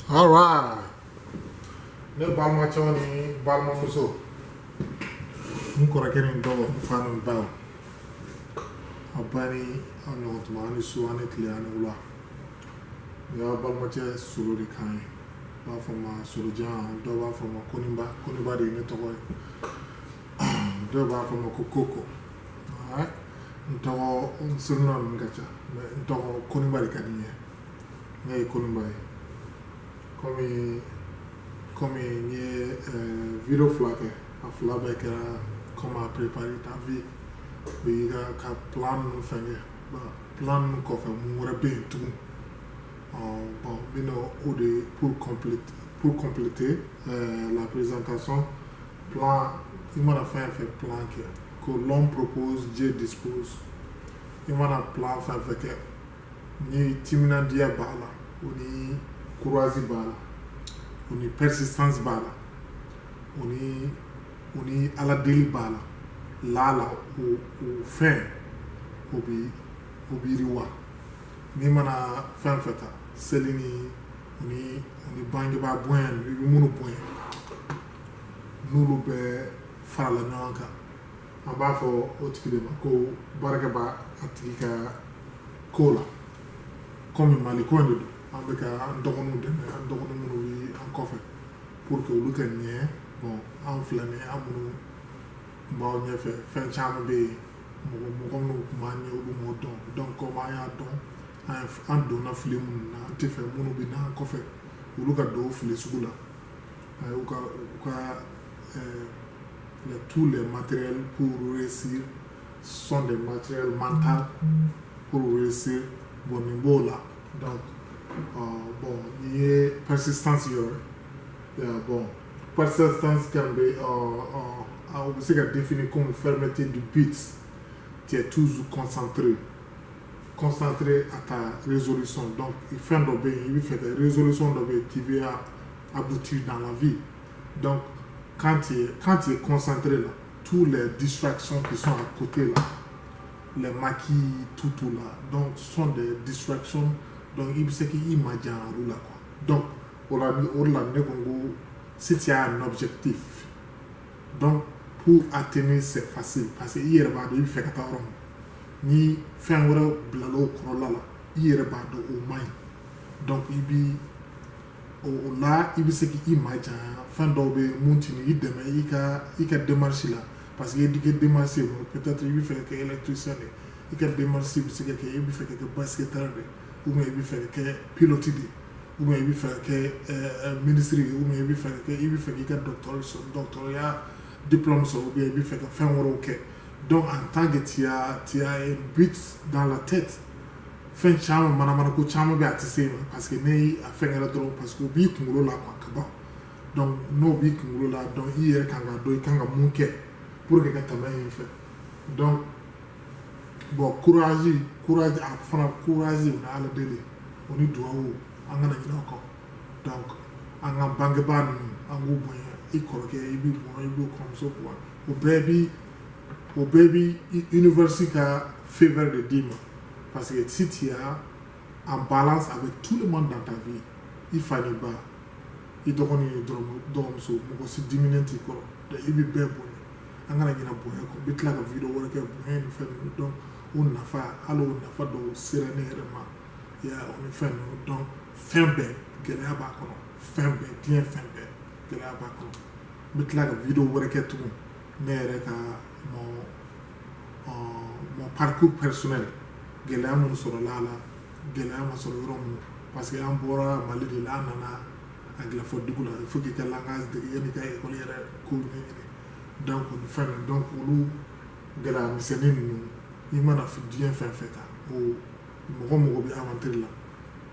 Alright. Ne balimacɛw ni balimamuso, n kɔrɔkɛ ni n dɔgɔ, n fa ni n baw, aw bɛɛ ni aw ɲɔgɔn tuma, aw ni su, aw ni tile, aw ni wula. Nin y'aw balimacɛ Solo de kan ye. U b'a fɔ n ma Solojan, dɔw b'a fɔ n ma Koniba, Koniba de ye ne tɔgɔ ye. Dɔw b'a fɔ n ma ko Koko. Alright. N tɔgɔ, n surnom ninnu ka ca, mais n tɔgɔ Koniba de ka di n ye. Ne ye Koniba ye. Komi n ye vidéo fila kɛ, a fila bɛɛ kɛra comment préparer ta vie. O y'i ka plan ninnu fɛn kɛ. Bon, plan ninnu kɔfɛ, mun wɛrɛ bɛ yen tugun? Bon, n bɛna o de pour compléter la présentation. Plan, i mana fɛn fɛn plan kɛ, ko l'homme propose, Dieu dispose. I mana plan fɛn fɛn kɛ, ni timinandiya b'a la, o ni courage b'a la, o ni persistance b'a la, o ni Ala deli b'a la, la o fɛn o bi yiriwa. N'i mana fɛn fɛn ta, seli ni o ni bangebaa bonya, i bɛ minnu bonya, n'olu bɛɛ farala ɲɔgɔn kan, an b'a fɔ o tigi de ma ko barika b'a a tigi ka ko la. Komi Mali ko in de don, an bɛ ka an dɔgɔninw dɛmɛ, an dɔgɔnin minnu bɛ an kɔfɛ, pour que olu ka ɲɛ. Bon, an filɛ nin ye, an minnu tun b'aw ɲɛfɛ, fɛn caman bɛ yen, mɔgɔ minnu tun b'an ɲɛ, olu m'o dɔn. Donc comme an y'a dɔn, an donna fili minnu na, an tɛ fɛ minnu bɛ n'an kɔfɛ, olu ka don o fili sugu la. U ka tous les matériels pour réussir sont des matériels mentaux pour réussir. Bon, nin b'o la. Donc bon, nin ye persistance yɔrɔ ye. Bon, persistance kan bɛ o bɛ se ka définir comme fermeté du but. Tu es toujours concentré à ta résolution. Donc fɛn dɔ bɛ yen, i bɛ fɛ ka résolution dɔ bɛ yen, tu veux aboutir dans la vie. Donc quand tu es concentré là, tous les distractions qui sont à côté là, les maquis, tout tout là, donc sont des distractions. Donc i bɛ se k'i majanya olu la quoi. Donc o la, o de la ne ko n ko si tu as un objectif, donc pour atteindre, c'est facile, parce que i yɛrɛ b'a dɔn i bɛ fɛ ka taa yɔrɔ min. Ni fɛn wɛrɛ bilala o kɔrɔla la, i yɛrɛ b'a dɔn o man ɲi. Donc i bi o la, i bɛ se k'i majanya fɛn dɔw bɛ yen mun t'i i dɛmɛ i ka démarche la, parce que i ka démarche ye mun? Peut-être i bɛ fɛ ka kɛ électricien de ye, i ka démarche bɛ se ka kɛ i bɛ fɛ ka kɛ basketteur de ye, ou bien i bɛ fɛ ka kɛ pilote de ye, ou bien i bɛ fɛ ka kɛ ministre ye, ou bien i bɛ fɛ ka kɛ i bɛ fɛ k'i ka docteur sɔrɔ, doctorat diplôme sɔrɔ, ou bien i bɛ fɛ ka fɛn wɛrɛw kɛ. Donc en tant que tu as un but dans la tête, fɛn caman, manamana ko caman bɛ yen, a tɛ se i ma, parce que ne a fɛn kɛra dɔrɔn, parce que o b'i kunkolo la quoi, ka ban. Donc n'o b'i kunkolo la, donc i yɛrɛ kan ka dɔn i kan ka mun kɛ pour que ka tɛmɛ yen fɛ. Donc bon, courage, a fana courage, o ni Ala deli, o ni duwawu, an kana ɲinɛ o kɔ. Donc an ka bangebaa ninnu, an k'u bonya. I kɔrɔkɛ, i b'i bonya, i b'u kɔrɔmuso bonya, o bɛɛ bi université ka faveur de d'i ma, parce que si tu as en balance avec tout le monde dans ta vie, i fa ni ba, i dɔgɔnin ni dɔgɔmuso, mɔgɔ si diminen t'i kɔrɔ. Donc i bɛ bɛɛ bonya. An kana ɲinɛ bonya kɔ. N bɛ tila ka vidéo wɛrɛ kɛ bonya ni fɛn ninnu. Donc o nafa, hali o nafa dɔw sera ne yɛrɛ ma ya, o ni fɛn ninnu. Donc fɛn bɛɛ gɛlɛya b'a kɔnɔ, fɛn bɛɛ, diɲɛ fɛn bɛɛ gɛlɛya b'a kɔnɔ. N bɛ tila ka vidéo wɛrɛ kɛ tugun, ne yɛrɛ ka mon parcours personnel, gɛlɛya minnu sɔrɔla a la, gɛlɛya ma sɔrɔ yɔrɔ minnu, parce que an bɔra Mali de la, an nana angilɛfɔ dugu la, il faut k'i ka langage dege yanni i ka école yɛrɛ ko ɲɛɲini. Donc o ni fɛn ninnu, donc olu gɛlɛya misɛnnin ninnu, i mana diɲɛ fɛn fɛn ta, o mɔgɔ mɔgɔ bɛ aventure la,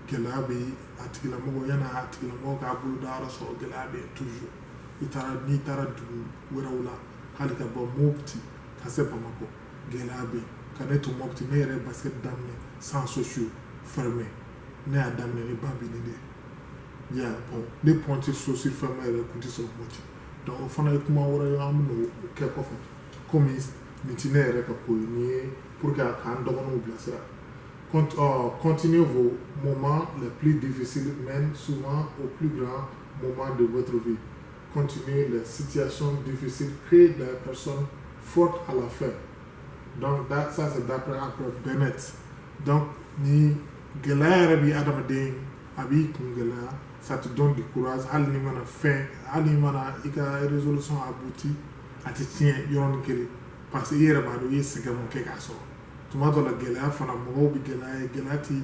gɛlɛya bɛ a tigilamɔgɔ. Yanni a tigilamɔgɔ k'a bolo da yɔrɔ sɔrɔ, gɛlɛya bɛ yen toujours. I taara, n'i taara dugu wɛrɛw la, hali ka bɔ Mopti ka se Bamakɔ, gɛlɛya bɛ yen. Ka ne to Mopti, ne yɛrɛ ye basket daminɛ sans chaussures fermées. Ne y'a daminɛ ni babini de ye ya. Bon, ne pointure chaussure fermée yɛrɛ tun tɛ sɔrɔ Mopti. Donc o fana ye kuma wɛrɛ ye, an bɛ n'o kɛ kɔfɛ. Komi nin ti ne yɛrɛ ka ko ye, nin ye pour que k'an dɔgɔninw bilasira. Continuez vos moments les plus difficiles mènent souvent au plus grand moment de votre vie. Continuez les situations difficiles créent des personnes fortes à la fin. Donc ça, c'est d'après Bennett. Donc ni gɛlɛya yɛrɛ bi adamaden, a b'i kun gɛlɛya, ça te donne du courage. Hali n'i mana fɛn, hali n'i mana i ka résolution abouti, a tɛ tiɲɛ yɔrɔnin kelen, parce que i yɛrɛ b'a dɔn i ye sɛgɛn mun kɛ k'a sɔrɔ. Tuma dɔ la, gɛlɛya fana, mɔgɔw bɛ gɛlɛya ye, gɛlɛya ti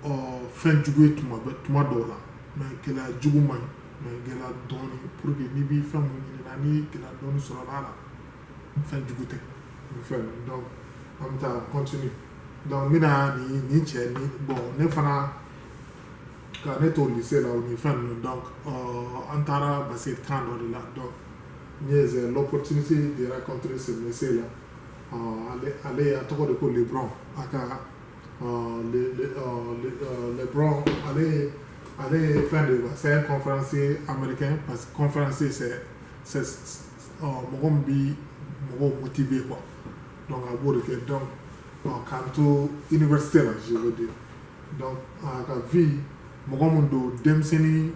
ɔ fɛn jugu ye tuma bɛɛ, tuma dɔw la, mais gɛlɛya jugu man ɲi, mais gɛlɛya dɔɔni, pour que n'i b'i fɛn mun ɲini na, ni gɛlɛya dɔɔni sɔrɔ a la, fɛn jugu tɛ nin fɛn. Donc an bɛ taa, continue. Donc n bɛna nin cɛ ni, bon, ne fana ka ne to lycée la, o ni fɛn ninnu. Donc an taara basket camp dɔ de la. Donc n ye, j'ai l'opportunité de rencontrer ce monsieur là. Ale a tɔgɔ de ko LeBron. A ka LeBron, ale ye fɛn de quoi, c'est un conférencier américain, parce que conférencier, c'est mɔgɔ min bi mɔgɔw motiver quoi. Donc a b'o de kɛ. Donc k'an to université la, je veux dire, donc a ka vie, mɔgɔ min don, denmisɛnnin,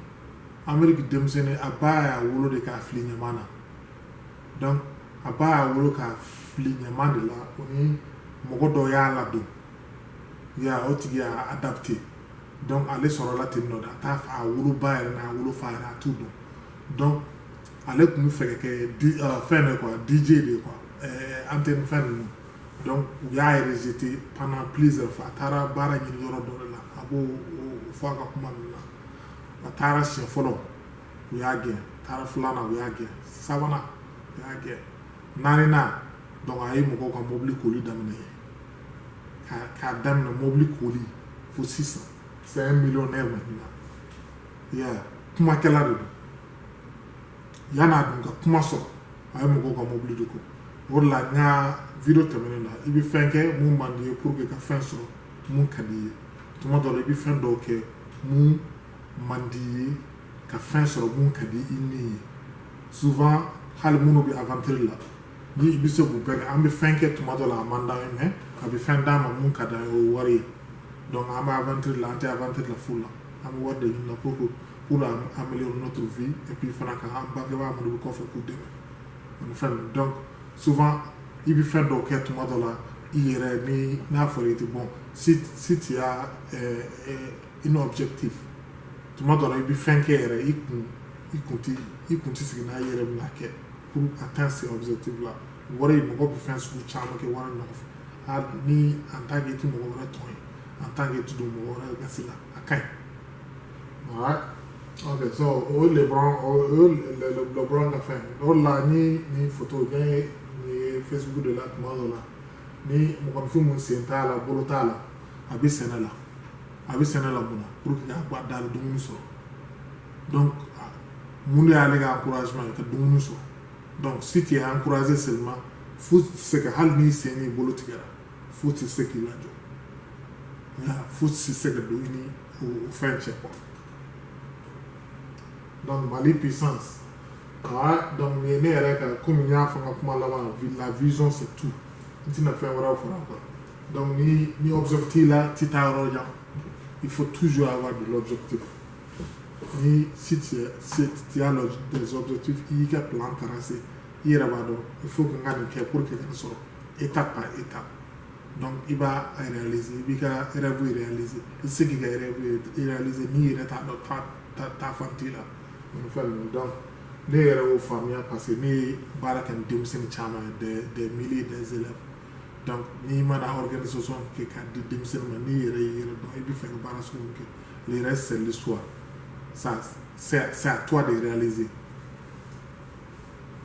Amérique denmisɛnnin, a ba y'a wolo de k'a fili ɲaman na. Donc a ba y'a wolo k'a fili ɲaman de la, o ni mɔgɔ dɔ y'a ladon ya, o tigi y'a adopté. Donc ale sɔrɔla ten nɔ de, a t'a a woloba yɛrɛ n'a wolofa yɛrɛ, a t'u dɔn. Donc ale tun bɛ fɛ ka kɛ di fɛn de quoi, DJ de quoi, antenne fɛn ninnu. Donc u y'a rejeté pendant plusieurs fois. A taara baara ɲini yɔrɔ dɔ de la, a b'o o fɔ a ka kuma ninnu na. A taara siɲɛ fɔlɔ, u y'a gɛn. A taara filanan, u y'a gɛn. Sabanan, u y'a gɛn. Naaninan, donc a ye mɔgɔw ka mobili koli daminɛ yen, k'a daminɛ mobili koli fo sisan, c'est un millionnaire maintenant. Yeah, kumakɛla de don. Yan'a dun ka kuma sɔrɔ, a ye mɔgɔw ka mobili de ko. O de la n ka vidéo tɛmɛnen na, i bɛ fɛn kɛ mun man di ye pour que ka fɛn sɔrɔ mun ka di i ye. Tuma dɔ la, i bɛ fɛn dɔw kɛ mun man di i ye ka fɛn sɔrɔ mun ka di i ni ye. Souvent, hali minnu bɛ aventure la, ni i bɛ se k'u bɛɛ kɛ, an bɛ fɛn kɛ tuma dɔ la, a man d'an ye, mais a bɛ fɛn d'an ma mun ka d'an ye, o ye wari ye. Donc an bɛ aventure la, an tɛ aventure la fu la, an bɛ wari de ɲini na pour améliorer notre vie et puis fana ka an bangebaa minnu bɛ kɔfɛ k'u dɛmɛ ani fɛn ninnu. Donc souvent, i bɛ fɛn dɔw kɛ tuma dɔ la i yɛrɛ ni n'a fɔra i tɛ, bon, si tu as un objectif, tuma dɔ la i bɛ fɛn kɛ yɛrɛ, i kun ti sigi n'a yɛrɛ bɛna kɛ pour atteindre ces objectifs là. Wari, mɔgɔ bɛ fɛn sugu caman kɛ wari nɔfɛ. Hali ni en tant que i ti mɔgɔ wɛrɛ tɔn ye, en tant que i ti don mɔgɔ wɛrɛ gasi la, a ka ɲi. Alright. Ok, so o ye LeBron, o ye LeBron ka fɛn. O de la ni photo n ye nin ye Facebook de la tuma dɔ la, ni mɔgɔninfin mun sen t'a la, bolo t'a la, a bɛ sɛnɛ la. A bɛ sɛnɛ la mun na? Pour que k'a da dumuni sɔrɔ. Donc mun de y'ale ka encouragement ye? Ka dumuni sɔrɔ. Donc si tu es encouragé seulement, fu tɛ se ka, hali n'i sen n'i bolo tigɛra, fu tɛ se k'i lajɔ, fu tɛ se ka don i ni o fɛn cɛ quoi. Donc Mali puissance. Ah, donc nin ye ne yɛrɛ ka, komi n y'a fɔ n ka kuma laban, la vision, c'est tout. N tɛna fɛn wɛrɛw fara quoi. Donc ni objectif la, ti taa yɔrɔ jan. Il faut toujours avoir de l'objectif. Ni si tu as des objectifs, i y'i ka plan tracé, i yɛrɛ b'a dɔn il faut que n ka nin kɛ pour que ka nin sɔrɔ, étape par étape. Donc i b'a réaliser, i b'i ka rêve réaliser. I tɛ se k'i ka rêve réaliser n'i yɛrɛ t'a dɔn ta fan t'i la nin fɛn ninnu. Donc ne yɛrɛ y'o faamuya, parce que ne ye baara kɛ ni denmisɛnnin caman ye, des milliers des élèves. Donc n'i mana organisation kɛ k'a di denmisɛnnin ma, n'i yɛrɛ y'i yɛrɛ dɔn, i bɛ fɛ ka baara sugu min kɛ, le reste, c'est l'histoire. Ça, c'est à toi de réaliser.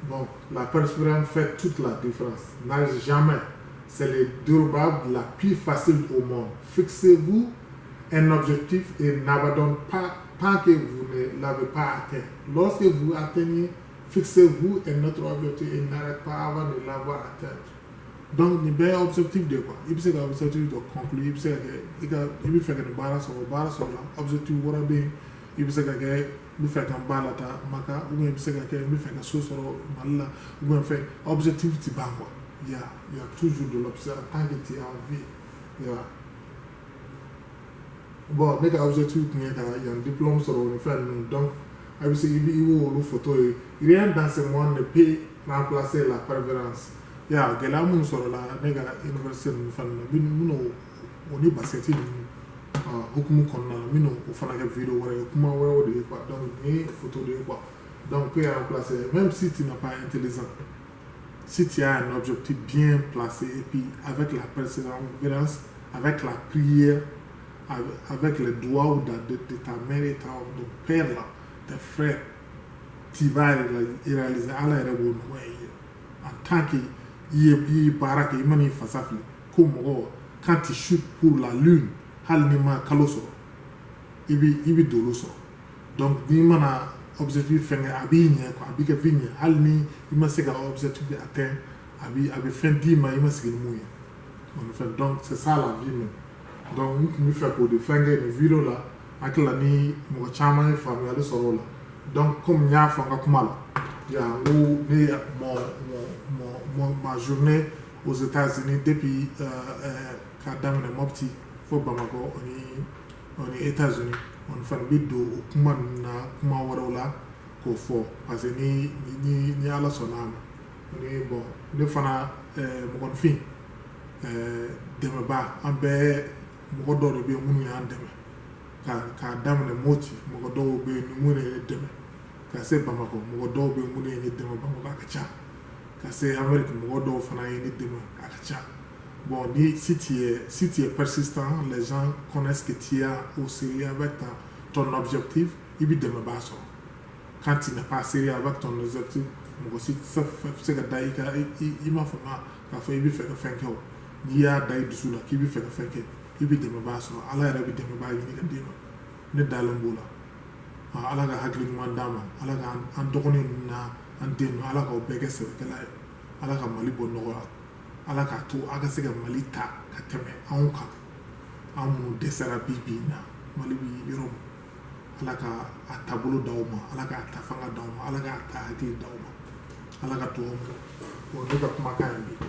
Bon, la persévérance fait toute la différence. N'arrête jamais. C'est le durable la plus facile au monde. Fixez-vous un objectif et n'abandonnez pas tant que vous ne l'avez pas atteint. Lorsque vous atteignez, fixez-vous un autre objectif et n'arrêtez pas avant de l'avoir atteint. Donc nin bɛɛ ye objectif de ye quoi. I bɛ se ka objectif dɔ conclure, i bɛ se ka kɛ i ka, i bɛ fɛ ka nin baara sɔrɔ, baara sɔrɔ la, objectif wɛrɛ bɛ yen. I bɛ se ka kɛ n bɛ fɛ ka n ba lataa Maka, ou bien i bɛ se ka kɛ n bɛ fɛ ka so sɔrɔ Mali la, ou bien fɛn, objectif ti ban quoi. Il y a toujours de l'objectif tant que tu as envie. Ya bon, ne ka objectif tun ye ka yan diplôme sɔrɔ o ni fɛn ninnu. Donc a bɛ se i bɛ i b'olu photo ye. Rien dans ce monde ne peut remplacer la persévérance. Ya gɛlɛya minnu sɔrɔla ne ka université ninnu fɛn ninnu na, n bɛn'o o ni basket ninnu hukumu kɔnɔna na, n bɛn'o o fana kɛ vidéo wɛrɛ ye, kuma wɛrɛw de ye quoi. Donc nin ye photo de ye quoi. Donc peut remplacer, même si tu n'es pas intelligent, si tu as un objectif bien placé et puis avec la persévérance, avec la prière, avec les doigts de ta mère et ton père là, tes frères, tu vas réaliser. Ala yɛrɛ b'o nɔgɔya i ye en tant que i ye i ye baara kɛ, i man'i fasa fili ko mɔgɔ, quand tu shootes pour la lune, hali n'i ma kalo sɔrɔ, i bɛ dolo sɔrɔ. Donc n'i mana objectif fɛn kɛ, a b'i ɲɛ quoi, a b'i kɛ vie ɲɛ. Hali ni i ma se ka objectif atteindre, a bɛ fɛn d'i ma i ma sigi ni mun ye o ni fɛn. Donc c'est ça la vie même. Donc n tun bɛ fɛ k'o de fɛn kɛ nin vidéo la. Hakili la ni mɔgɔ caman ye faamuyali sɔrɔ o la. Donc comme n y'a fɔ n ka kuma la yan, n ko ne mon mon mon ma journée aux États-Unis depuis k'a daminɛ Mopti fo Bamakɔ o ni États-Unis, o ni fana bɛ don o kuma ninnu na kuma wɛrɛw la k'o fɔ, parce que ni Ala sɔnna a ma ni bon, ne fana mɔgɔninfin dɛmɛba, an bɛɛ mɔgɔ dɔw de bɛ yen minnu y'an dɛmɛ k'a daminɛ Moti, mɔgɔ dɔw bɛ yen minnu ye ne dɛmɛ, ka se Bamakɔ, mɔgɔ dɔw bɛ yen minnu ye ne dɛmɛ Bamakɔ, a ka ca, ka se Amérique, mɔgɔ dɔw fana ye ne dɛmɛ, a ka ca. Bon, ni si tu es persistant, les gens connaissent que tu es au sérieux avec ton objectif, i bɛ dɛmɛbaa sɔrɔ. Quand tu n'es pas sérieux avec ton objectif, mɔgɔ si tɛ se ka da i ka i m'a faamuya k'a fɔ i bɛ fɛ ka fɛn kɛ. O n'i y'a da i dusu la k'i bɛ fɛ ka fɛn kɛ, i bɛ dɛmɛbaa sɔrɔ. Ala yɛrɛ bɛ dɛmɛbaa ɲini ka d'i ma. Ne dalen b'o la. Ala ka hakili ɲuman d'an ma. Ala ka an dɔgɔnin ninnu na an den ninnu, Ala k'aw bɛɛ kɛ sɛbɛkɛla ye. Ala ka Mali bɔ nɔgɔ la. Ala k'a to a ka se ka Mali ta ka tɛmɛ anw kan, an minnu dɛsɛra bi bi in na. Mali bi yɔrɔ min, Ala ka a taabolo d'aw ma, Ala k'a ta fanga d'aw ma, Ala k'a ta hakili d'aw ma, Ala ka dugawu minɛ. O ne ka kumakan ye bi.